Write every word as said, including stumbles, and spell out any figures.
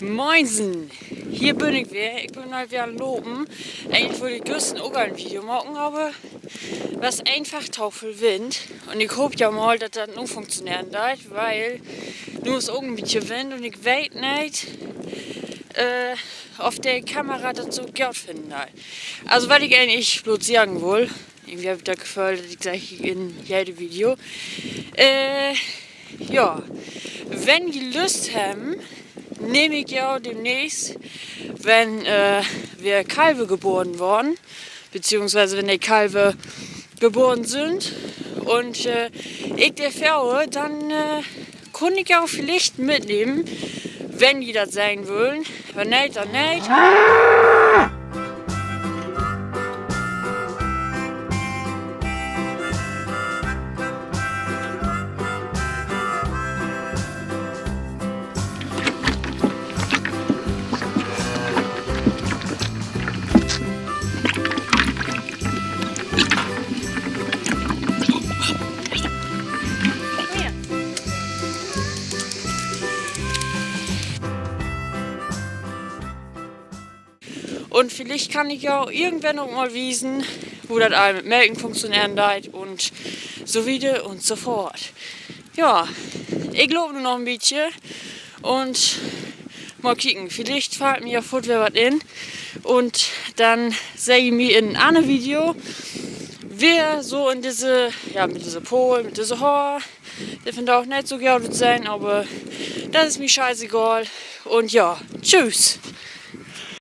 Moinsen, hier bün ik weer. Ik bün al weer an 't Lopen. Egentlich wull ik güstern ok al en Video maken, aver was eenfach to veel Wind. Un ik hoop ja mal, dat dat nu funktioneren deit, wiel nu is ok en bietje Wind un ik weet neet, äh, of de Kamera dat so goot finnen deit. Also, wat ik egentlich bloot seggen wull, irgendwie heff ik dat Geföhl, dat ik segg in jede Video. Äh, ja, wenn ji Lüst hebben, nehm ik ja demnächst, wenn, äh, weer Kalver geboren worrn, beziehungsweise wenn de Kalver geboren sünd un, äh, ik de föhr, denn, äh, kunn ik ja villicht mitnehmen, wenn ji dat sehn wüllen. Wenn neet, denn neet. Un villicht kann ik ja irgendwenn ok mal wiesen, wo dat all mit Melken funktioneren deit un so wieder un so foort. Ja, ik loop nu noch en bietje un mal kieken, villicht fallt mi ja foorts weer wat in. Un denn seht ji mi in en anner Video weer so in disse, ja, mit disse Pool, mit disse Hoor. De vandaag neet so goot utsehn, aver dat is mi scheißegal. Un ja, tschüss.